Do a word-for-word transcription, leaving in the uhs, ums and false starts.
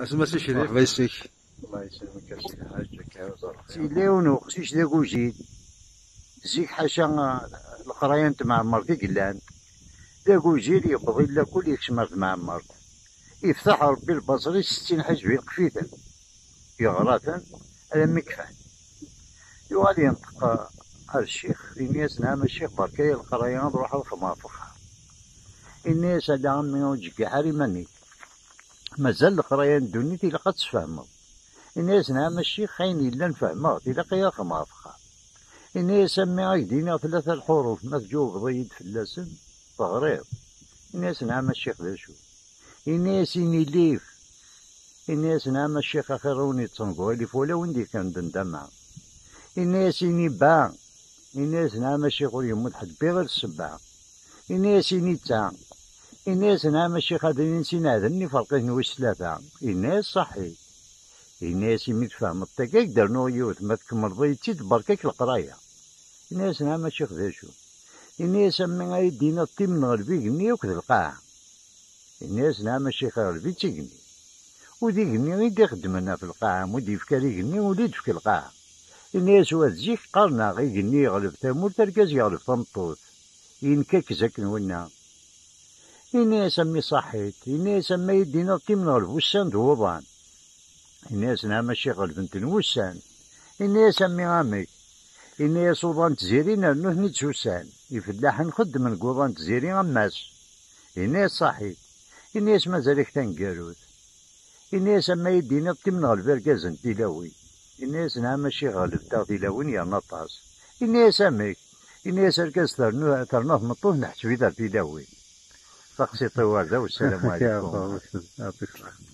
Asma si Crif. Merḥba yes-k. Allah yesselmek a Sidi Lḥaǧ, akka i ẓerreɣ. Yella yiwen uqcic d agujil. Zik ḥaca, uh, leqraya n tmeɛmert i yellan. D agujil yewweḍ illa kul yekcem ar tmeɛmert. Yeftaḥ Rebbi lbaṣer-is settin ḥizb ileqf-iten. Yeɣra-ten alammi kfan. Yuɣal yenṭeq, uh, ar ccix, ini-as: "Nɛam a ccix, berka ya leqraya, ad ruḥeɣ ad xedmeɣ ɣef uxxam." Ini-as: "Ala a mmi, ur ttjeggiḥ ara iman-ik. Mazal leqraya n ddunit ilaq ad tfehmeḍ." Ini-as: "Nɛam a ccix, ayen yellan fehmeɣ-t, ilaq-iyi ad xedmeɣ ɣef uxxam." Ini-as: "A mmi, ad k-d-iniɣ tlata lḥuruf, ma tǧawbeḍ-iyi-d fell-asen, teɣriḍ." Ini-as: "Nɛam a ccix, d acu?" Ini-as: "Ini lif." Ini-as: "Nɛam a ccix, axir ur wen-yettengu ilif wala win d-yekkren d ndama." Ini-as: "Ini ba." Ini-as: "Nɛam a ccix, ur yemmut ḥedd biɣir ssebba." Ini-as: "Ini ta." Ini-as: "Nɛam a ccix, ad inin sin ɛedlen iferqiten wis tlata." Ini-as: "Ṣaḥi." Ini-as: "Imi tfehmeḍ tagi, ad k-d-rnuɣ yiwet, ma tkemmleḍ-iyi-tt-id, berka-k leqraya." Ini-as: "Nɛam a ccix, d acu?" Ini-as: "A mmi, ad iyi-d-tiniḍ timenɣelb igenni akked lqaɛa." Ini-as: "Nɛam a ccix, iɣleb-itt igenni." U d igenni i d-ixeddmen ɣef lqaɛa, mu d-yefka ara igenni, ula i d-tefk lqaɛa. Ini-as: "Wa d zik qqaren-aɣ, igenni yeɣleb tamurt, argaz yeɣleb tameṭṭut. Yenka-k zakken winna." Ini-as: "A mmi, ṣaḥit." Ini-as: "A mmi, ad iyi-d-tiniḍ timenɣelb ussan d wuḍan." Ini-as: "Nɛam a ccix, ɣelben-ten wussan." Ini-as: "A mmi, amek?" Ini-as: "Uḍan n tziri nernu-ten-id s ussan. Ifellaḥen xeddmen deg uḍan n tziri ammas." Ini-as: "Ṣaḥit." Ini-as: "Mazal-ak taneggarut." Ini-as: "A mmi, ad iyi-d-tiniḍ timenɣelb irgazen tilawin." Ini-as: "Nɛam a ccix, ɣelbent-aɣ tilawin yerna aṭas." Ini-as: "Amek?" Ini-as: "Argaz ternu, terna tmeṭṭut, neḥseb-it ar tilawin." Taqsiṭ i warda, wassalamu ɛlikum. Yaɛṭik ṣṣeḥḥa.